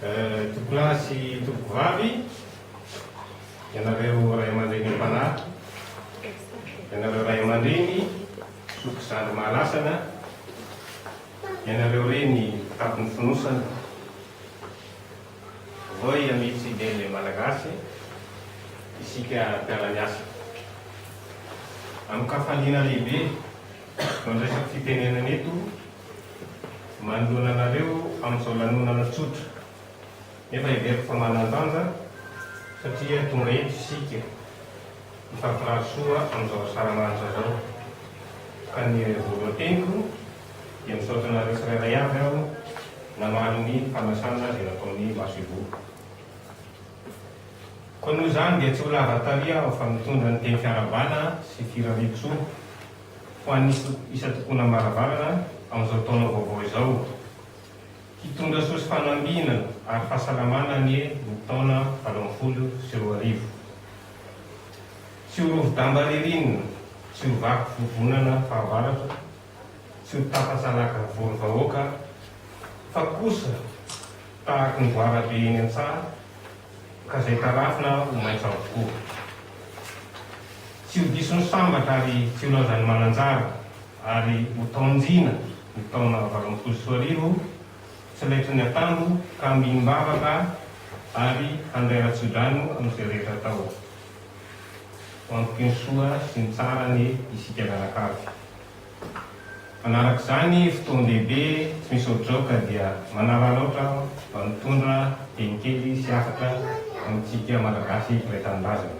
Tompolahy sy tompokovavy, ianareo ray aman-dreny am-panahy, ianareo ray aman-dreny, zoky zandry mahalasana, ianareo reny tapon'ny fonosana, voi amici delle Malagasy, isika mpiara-miasa. Amin-kafaliana lehibe no andraisako fitenenana eto manoloana anareo amin'izao lanonana tsotra nefa heveriko fa manan-danja satria tonga eto isika hifampirary soa amin'izao asaramanitra izao ka ny voalohan-teniko dia misaotra anareo tsirairay avy aho namaly ny fanasana izay nataon'ny masoivoho. Koa noho izany dia tsy ho lava tary aho fa mitondra ny teny fiarahabana sy firarian-tsoa ho an'ny isan-tokonam-baravarana amin'izao taona vaovao izao. Hitondra soa sy fanambinana ary fahasalamana anie ny taona 2018. Tsy ho rovi-damba ririnina, tsy ho vaky vovonana fahavaratra, tsy ho tafatsalaka vory vahoaka fa kosa tahaky ny voarabe eny an-tsaha ka izay tarafina ho maitso avokoa. Tsy ho diso ny sambatra ary tsy ho laozan'ny mananjara ary ho taon-jina ny taona 2018, tsy laitry ny atambo ka ambinim-bavaka ary handray ratsodrano amin'izay rehetra atao. Ho antoky ny soa sy ny tsara anie isika mianakavy. Manaraka izany, fotoan-dehibe tsy misy ohatr'izao ka dia manararaotra aho mba mitondra teny kely sy hafatra amintsika Malagasy mpiray tanindrazana.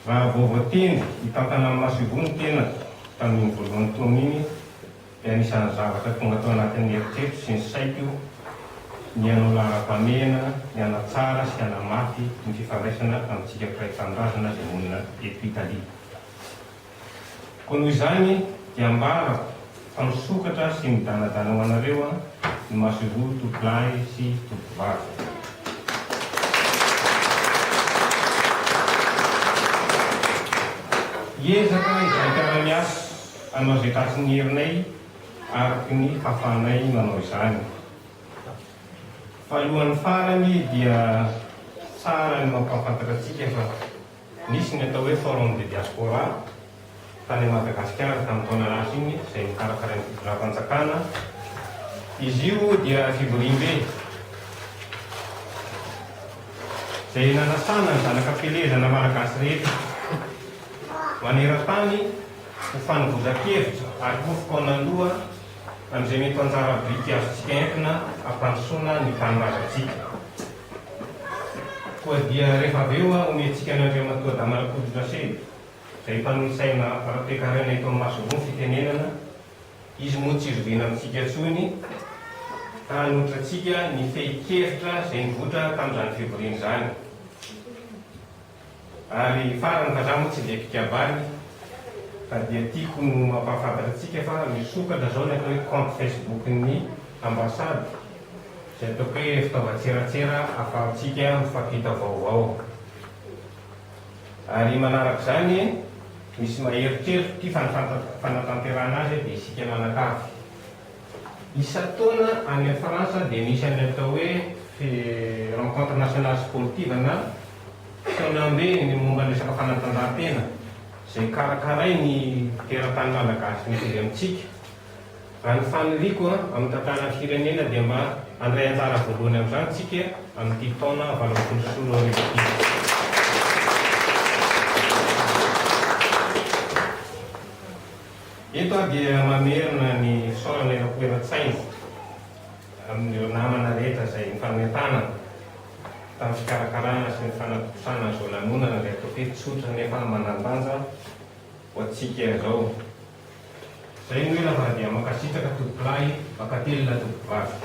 Raha vao voatendry hitantana ny masoivoho ny tenako tamin'iny voalohan'ny taona iny dia anisan'ny zavatra tonga tao anatin'ny eritreritro sy ny saiko ny hanao laharam-pahamehana ny hanatsara sy hanamafy ny fifandraisana amintsika mpiray tanindrazana izay monina eto Italia. Koa noho izany dia ambarako fa misokatra sy midanadana ho anareo ny masoivoho tompolahy sy tompovavy. Hiezaka izahay mpiara-miasa hanao izay tratry ny herinay araka ny fahafahanay manao izany. Fa alohan'ny farany dia tsara ny mampahafantatra antsika fa Nisy ny atao hoe Forum de Diaspora tany Madagasikara tamin'ny taona lasa iny izay nokarakarain'ny fitondram-panjakana. Izy io dia fivoriambe izay nanasana ny zanaka am-pielezana malagasy rehetra maneran-tany ho fanovozan-kevitra ary ho fikaonandoha amin'izay mety ho anjara biriky azontsika entina hampandrosoana ny tanindrazantsika. Koa dia rehefa avy eo omentsika an'Andriamatoa Dama Rakotondrasely, izay mpanolotsaina ara-toekarena eto amin'ny masoivoho ny fitenenana, izy moa tsy zoviana amintsika intsony, ka hanolotra antsika ny fehin-kevitra izay nivoitra tamin'izany fivoriana izany. Ary farany fa za moa tsy dia mpikabary fa dia tiako no mampahafantatra antsika fa misokatra zao ny atao hoe compte Facebook-n'ny ambassade izay ataoko hoe fitaovan-tseratsera ahafahantsika mifampita vaovao. Ary manaraka izany misy maheritreritra ity fa ny fanatanterahana azy dia isika manakavy. Isan-taona any Frantsa dia misy an'ny atao hoe rencontre nationale sportive na fihaonambe ny momba ny resaka fanatanjahantena izay karakarain'ny teratany malagasy mitovy amintsika. Raha ny faniriako amin'ny tantaran'ny firenena dia mba handray anjara voalohany amin'izany tsika amin'ity taona 2018 ity. Eto aho dia mamerina ny fisaorana eram-po eran-tsaina amin'ireo namana rehetra izay nifanome tanana tamin'ny fikarakarana sy ny fanatontosana an'izao lanonana izay ataoko hoe tsotra nefa manan-danja ho antsika izao. Izay no ela fa dia mankasitraka tompokolahy, mankatelina tompokovavy.